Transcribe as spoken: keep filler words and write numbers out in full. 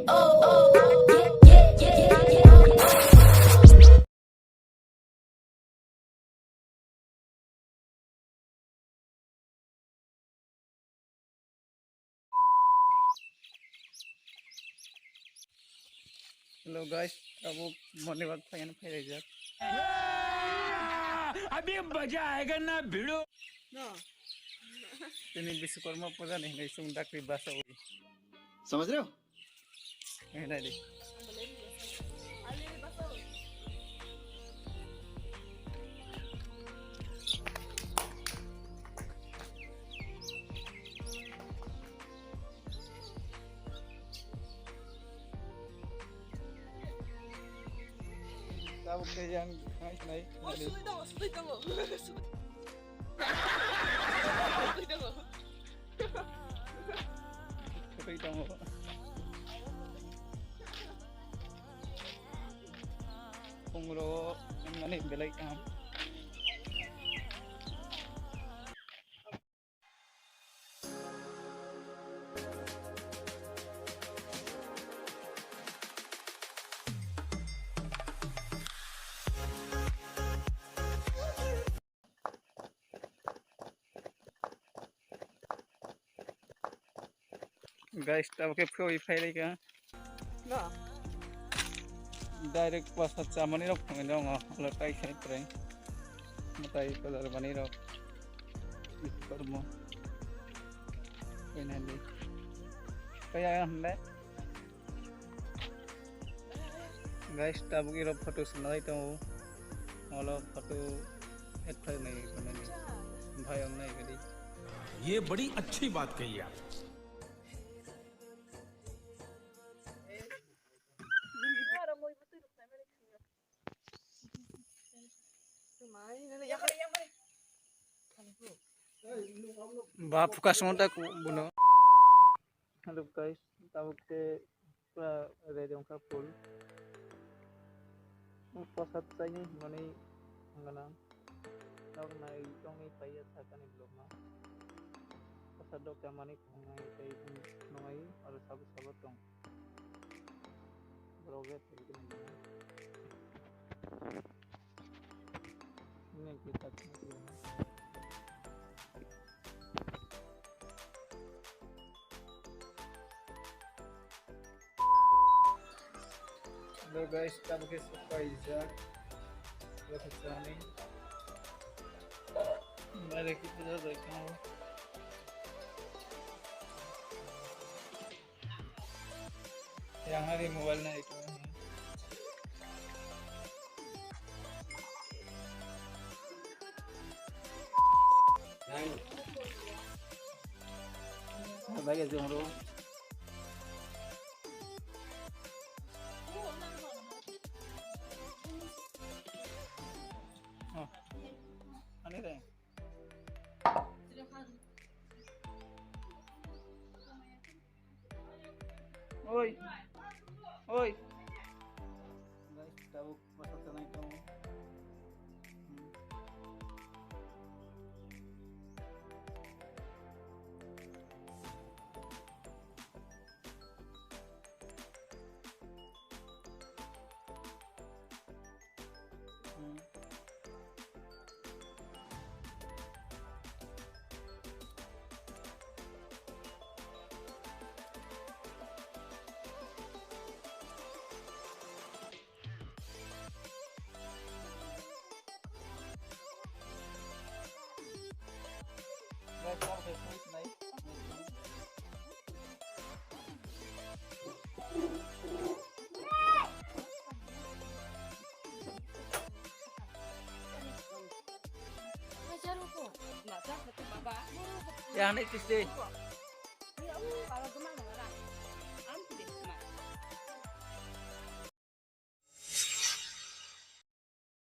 Hello guys, tabuk morning walk phaiyani phailaijak. अभी मजा आएगा ना भिड़ो। Tini Biswakarma puja ni hinwi chwng dakti basaui. समझ रहे हो? Hinai di. Tabuk khe yang nai nai. Oh, sudui tongo, sudui tongo. Sudui tongo. Sudui tongo. Pungro mani belai kaham. Guys, tabuk khe phui phai lai kha. Direct pasa chamani rok phunui tongo, alo tai sai prai. Matai pajar bani rok. Kormo. Kaya hande. Guys, tabuk iro photo swnalai tongo. Olo photo edit khlainai, khlainai. Bhai, ang nai gadi. ये बड़ी अच्छी बात कही आप। Ba phuka songta ku buno. Hello guys, tabuk te pura ready wngkha full. Prosad chaini hwnmani wngana. Nok nai tongwi paiya sakani vlog no. Prosad rok chamani tongnai tei nwngai oro sabo sabo tong. Borok rep khe nai. Nini khe tak. Hello guys, tabuk khe sok paijak. Prosad chamani. Baire khe puja jai tongo. Yang hari mobile na itu. Lagi jongro. Oh. Ani deh. Oi. Oi. Guys, tabuk prosad chanai tongo. Hmm. Hmm. Yang naik kis deh.